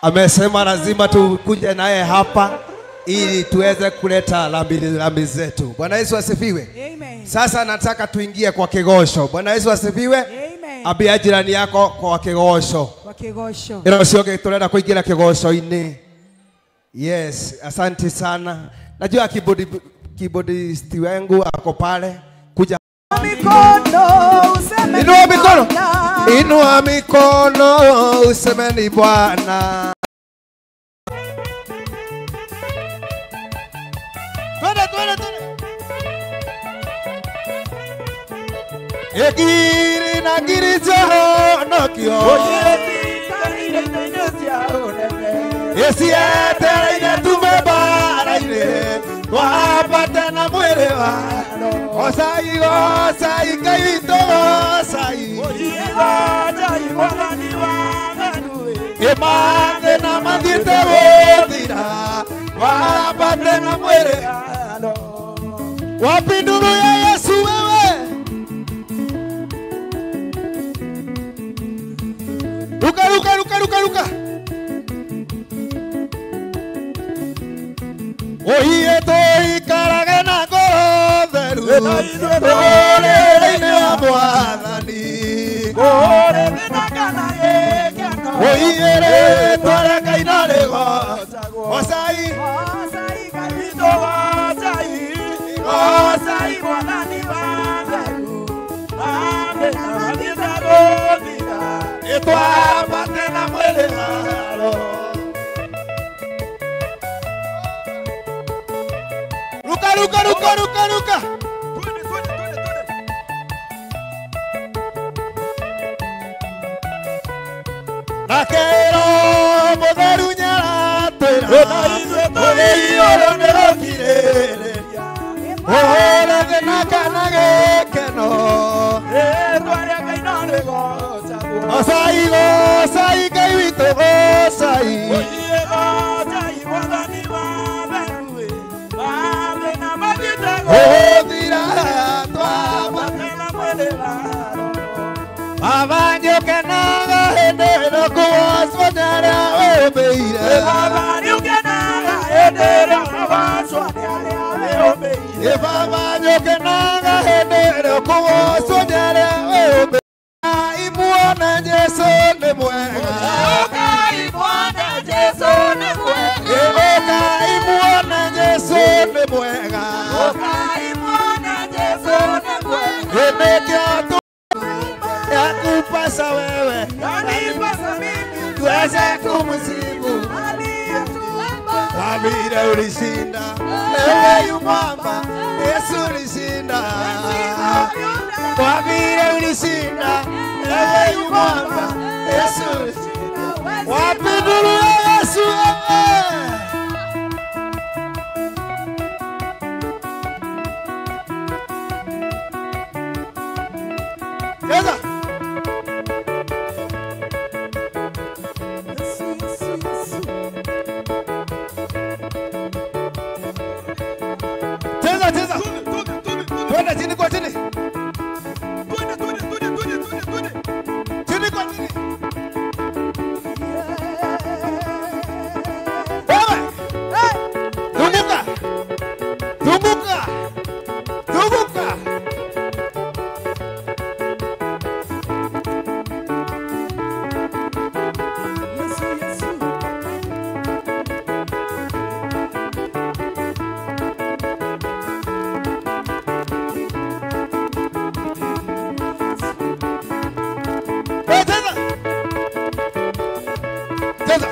Amesema lazima tukuje naye hapa ili tuweze kuleta rambi zetu. Bwana Yesu asifiwe. Amen. Sasa nataka tuingie kwa kigosho. Bwana Yesu asifiwe. Amen. Ambia jirani yako kwa kigosho. Kwa kigosho. Ila usioge turenda kuingira kigosho-inĩ. Yes, asante sana. Najua keyboardist wangu ako pale kuja. Mikono useme Inua mikono. Inua mikono useme ni Bwana. Twende twende twende. Egiri na ngiri ciahonokio. Ecietereire tume mbara-inĩ twambate na mwĩrĩ wa Gocai gocai Ngai witũ gocai. Ĩmathĩna mathiĩte gũthira wambate na mwĩrĩ. Wapi nduru ya Yesu wewe? Ruka ruka ruka ruka ruka. Oiye tuikarage na ngoro theru rũrĩrĩ-inĩ wa Mwathani. Oiye rĩtwa rĩa Ngai no rĩgocagwo. Gocai gocai twambate na mwĩrĩ waro. Ruka ruka ruka ruka ruka. Nake Roho Mũtheru nĩaratwĩra ũrĩ nĩ rũkirĩrĩria ũhũre thĩ na kana gĩkeno. Gocai gocai Ngai witũ gocai. Gũthira twambate. Baba nĩũkenaga hĩndĩ ĩno kũgocwo nĩ arĩa wĩũmbĩire. Baba nĩũkenaga hĩndĩ ĩno kũgocwo nĩ arĩa wĩũmbĩire. Imuone Jesũ nĩ mwega. Ũkai muone Jesũ nĩ mwega. Nĩkĩo yakupasa wewe tuweze kumsifu kwa vile ulishinda. Ewe yu mwamba, Yesu ulishinda. Kwa vile ulishinda. Ewe yu mwamba, Yesu ulishinda. Wapi nduru ya Yesu wewe? Cheza. Cheza cheza. Twende chini kwa chini. Chini kwa chini. Wewe. Zunguka. Zunguka. Zunguka. Wewe cheza. Cheza.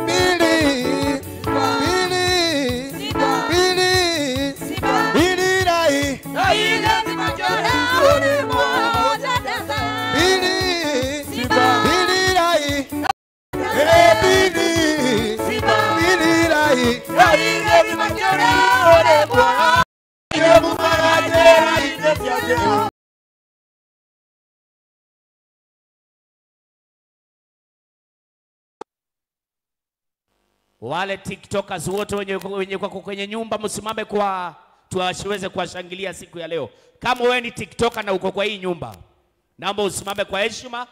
Mbili, mbili, mbili, mbili rai. Mbili, mbili rai. Eh, mbili, mbili rai. Wale TikTokers wote wenye kwa kwenye nyumba msimame kwa tuweze kuwashangilia siku ya leo. Kama wewe ni TikToker na uko kwa hii nyumba, naomba usimame kwa heshima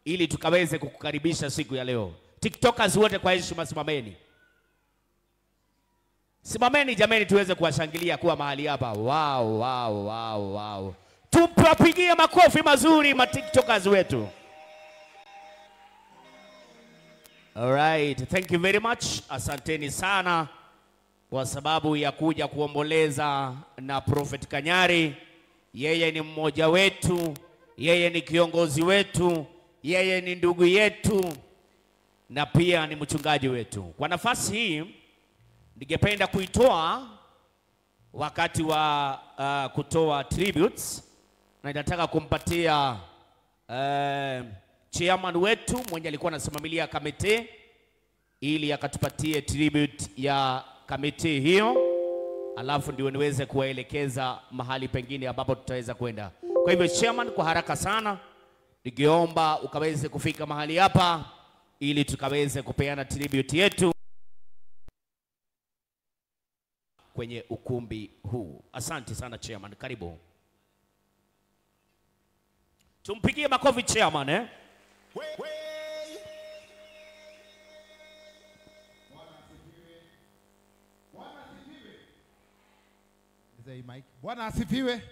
ili tukaweze kukukaribisha siku ya leo. TikTokers wote kwa heshima simameni. Simameni jameni tuweze kuwashangilia kuwa mahali hapa. Wow, wow, wow, wow. Tupapigie makofi mazuri ma TikTokers wetu. All right, thank you very much. Asanteni sana kwa sababu ya kuja kuomboleza na Prophet Kanyari. Yeye ni mmoja wetu, yeye ni kiongozi wetu, yeye ni ndugu yetu na pia ni mchungaji wetu. Kwa nafasi hii ningependa kuitoa wakati wa kutoa tributes, na nataka kumpatia chairman wetu mwenye alikuwa anasimamia kamati ili akatupatie tribute ya kamati hiyo, alafu ndio niweze kuwaelekeza mahali pengine ambapo tutaweza kwenda. Kwa hivyo chairman, kwa haraka sana ningeomba ukaweze kufika mahali hapa ili tukaweze kupeana tribute yetu kwenye ukumbi huu. Asante sana chairman, karibu. Tumpigie makofi chairman, eh? Bwana asifiwe.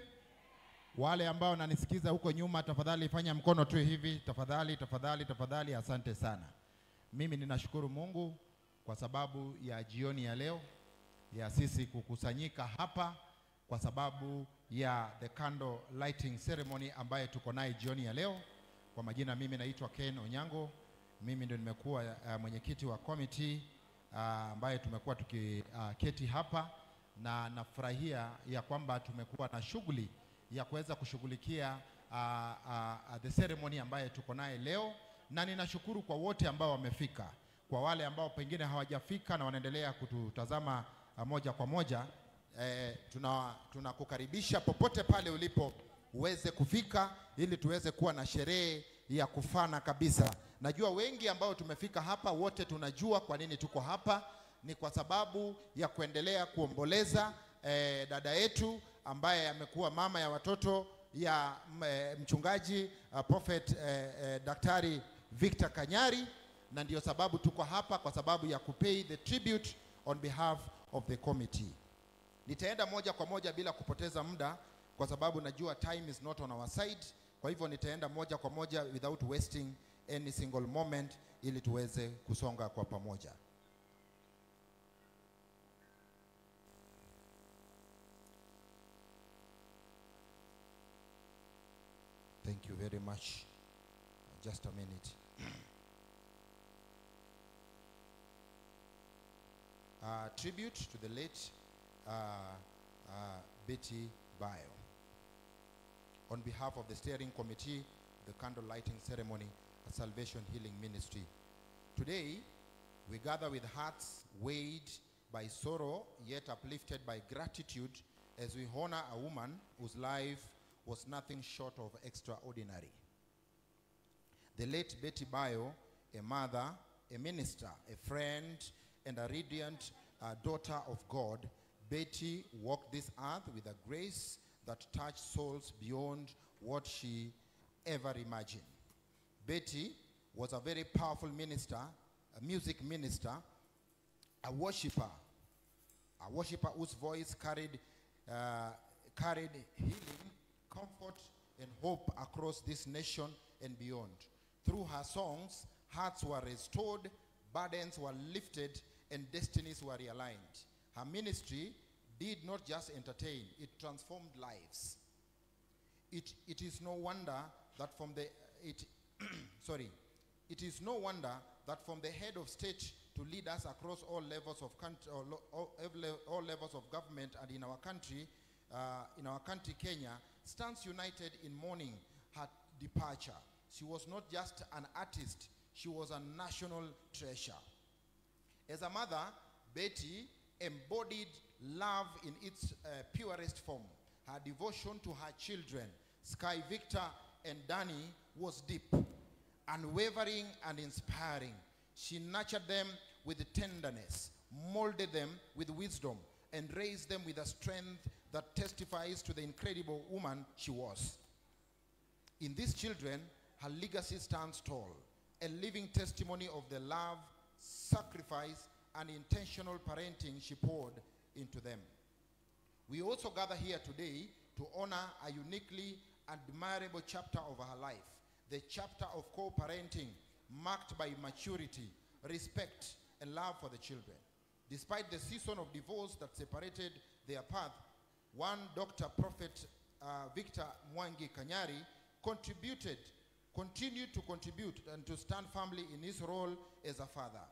Wale ambao wananisikiza huko nyuma, tafadhali fanya mkono tu hivi, tafadhali, tafadhali, tafadhali. Asante sana. Mimi ninashukuru Mungu kwa sababu ya jioni ya leo ya sisi kukusanyika hapa kwa sababu ya the candle lighting ceremony ambaye tuko naye jioni ya leo. Kwa majina mimi naitwa Ken Onyango. Mimi ndio nimekuwa mwenyekiti wa committee ambaye tumekuwa tukiketi hapa, na nafurahia ya kwamba tumekuwa na shughuli ya kuweza kushughulikia the ceremony ambaye tuko naye leo, na ninashukuru kwa wote ambao wamefika. Kwa wale ambao pengine hawajafika na wanaendelea kututazama moja kwa moja, tunakukaribisha popote pale ulipo uweze kufika ili tuweze kuwa na sherehe ya kufana kabisa. Najua wengi ambao tumefika hapa wote tunajua kwa nini tuko hapa. Ni kwa sababu ya kuendelea kuomboleza dada yetu ambaye amekuwa mama ya watoto ya mchungaji Prophet Daktari Victor Kanyari, na ndio sababu tuko hapa kwa sababu ya kupay the tribute on behalf of the committee. Nitaenda moja kwa moja bila kupoteza muda kwa sababu najua time is not on our side. Kwa hivyo nitaenda moja kwa moja without wasting any single moment ili tuweze kusonga kwa pamoja. Thank you very much. Just a minute. Tribute to the late Betty Bayo. On behalf of the steering committee, the candle lighting ceremony at Salvation Healing Ministry. Today, we gather with hearts weighed by sorrow, yet uplifted by gratitude, as we honor a woman whose life was nothing short of extraordinary. The late Betty Bayo, a mother, a minister, a friend, and a radiant daughter of God, Betty walked this earth with a grace that touched souls beyond what she ever imagined. Betty was a very powerful minister, a music minister, a worshiper whose voice carried healing, comfort, and hope across this nation and beyond. Through her songs, hearts were restored, burdens were lifted, and destinies were realigned. Her ministry did not just entertain, it transformed lives. It is no wonder that from the it is no wonder that from the head of state to leaders across all levels of country, all levels of government, and in our country, Kenya, stands united in mourning her departure. She was not just an artist, she was a national treasure. As a mother, Betty embodied love in its purest form. Her devotion to her children, Sky Victor and Danny, was deep, unwavering and inspiring. She nurtured them with tenderness, molded them with wisdom, and raised them with a strength that testifies to the incredible woman she was. In these children, her legacy stands tall, a living testimony of the love, sacrifice, and intentional parenting she poured into them. We also gather here today to honor a uniquely admirable chapter of her life, the chapter of co-parenting marked by maturity, respect, and love for the children. Despite the season of divorce that separated their path, one Dr. Prophet Victor Mwangi Kanyari continued to contribute and to stand firmly in his role as a father.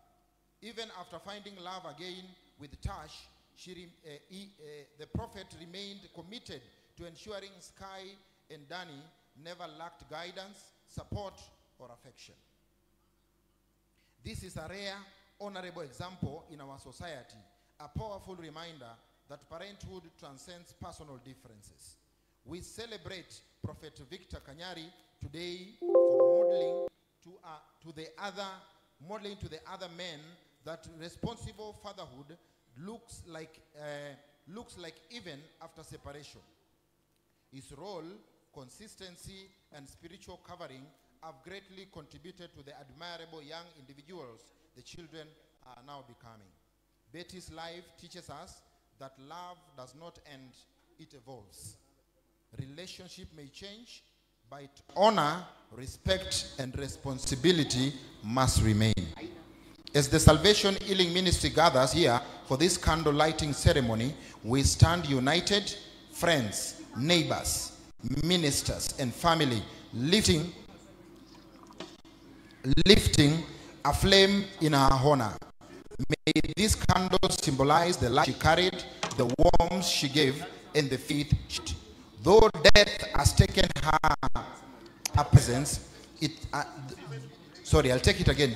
Even after finding love again with Tash, the prophet remained committed to ensuring Sky and Danny never lacked guidance, support, or affection. This is a rare, honorable example in our society, a powerful reminder that parenthood transcends personal differences. We celebrate Prophet Victor Kanyari today for modeling to the other men that responsible fatherhood looks like even after separation. His role, consistency, and spiritual covering have greatly contributed to the admirable young individuals the children are now becoming. Betty's life teaches us that love does not end, it evolves. Relationship may change, but honor, respect, and responsibility must remain. As the Salvation Healing Ministry gathers here for this candle lighting ceremony, we stand united, friends, neighbors, ministers, and family, lifting a flame in her honor. May this candle symbolize the light she carried, the warmth she gave, and the faith she. Though death has taken her presence,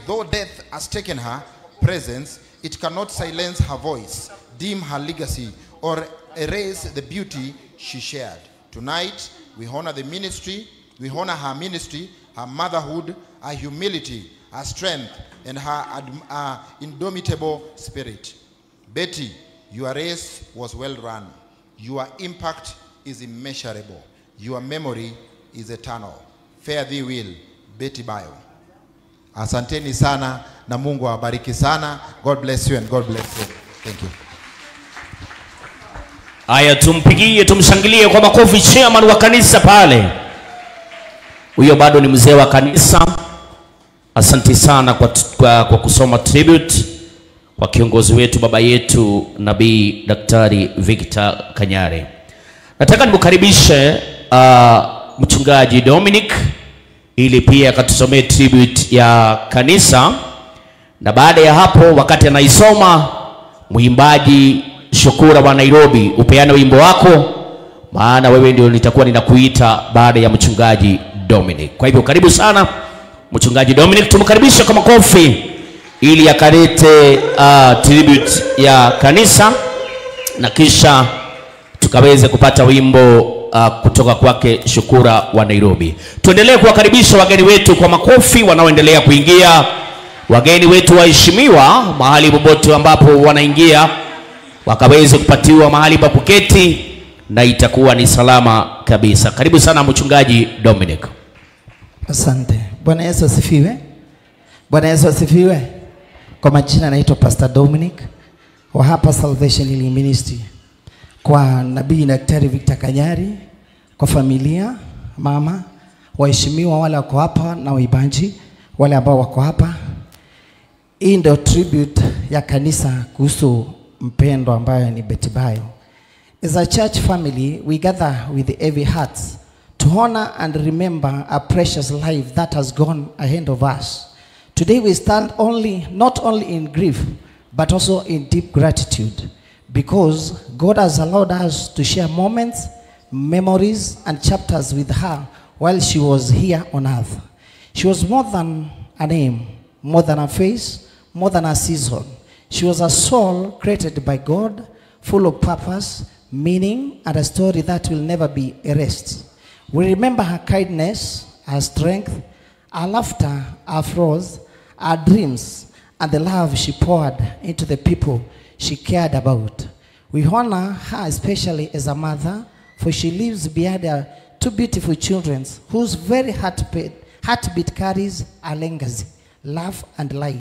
Though death has taken her presence, it cannot silence her voice, dim her legacy, or erase the beauty she shared. Tonight, we honor the ministry, we honor her ministry, her motherhood, her humility, her strength, and her indomitable spirit. Betty, your race was well run. Your impact is immeasurable. Your memory is eternal. Fare thee well, Betty Bayo. Asanteni sana na Mungu awabariki sana. God bless you and God bless you. Thank you. Aya, tumpigie, tumshangilie kwa makofi chairman wa kanisa pale. Huyo bado ni mzee wa kanisa. Asante sana kwa kusoma tribute kwa kiongozi wetu, baba yetu Nabii Daktari Victor Kanyari. Nataka nimkaribishe mchungaji Dominic ili pia akatusomee tribute ya kanisa, na baada ya hapo wakati anaisoma, mwimbaji Shukura wa Nairobi upeane wimbo wako, maana wewe ndio nitakuwa ninakuita baada ya mchungaji Dominic. Kwa hivyo karibu sana mchungaji Dominic, tumkaribishe kwa makofi ili akalete tribute ya kanisa na kisha tukaweze kupata wimbo kutoka kwake Shukura wa Nairobi. Tuendelee kuwakaribisha wageni wetu kwa makofi wanaoendelea kuingia. Wageni wetu waheshimiwa, mahali popote ambapo wanaingia wakaweze kupatiwa mahali pa kuketi na itakuwa ni salama kabisa. Karibu sana mchungaji Dominic. Asante. Bwana Yesu asifiwe. Bwana Yesu asifiwe. Kwa majina naitwa Pastor Dominic wa hapa Salvation Healing Ministry. Kwa Nabii Daktari Victor Kanyari, kwa familia, mama, waheshimiwa wale wako hapa na waibanji wale ambao wako hapa. Hii ndio tribute ya kanisa kuhusu mpendo ambaye ni Betty Bayo. As a church family, we gather with heavy hearts to honor and remember a precious life that has gone ahead of us. Today we stand not only in grief, but also in deep gratitude, because God has allowed us to share moments, memories, and chapters with her while she was here on earth. She was more than a name, more than a face, more than a season. She was a soul created by God, full of purpose, meaning, and a story that will never be erased. We remember her kindness, her strength, her laughter, her flaws, her dreams, and the love she poured into the people she cared about. We honor her especially as a mother, for she leaves behind her two beautiful children whose very heartbeat carries a legacy, love and light.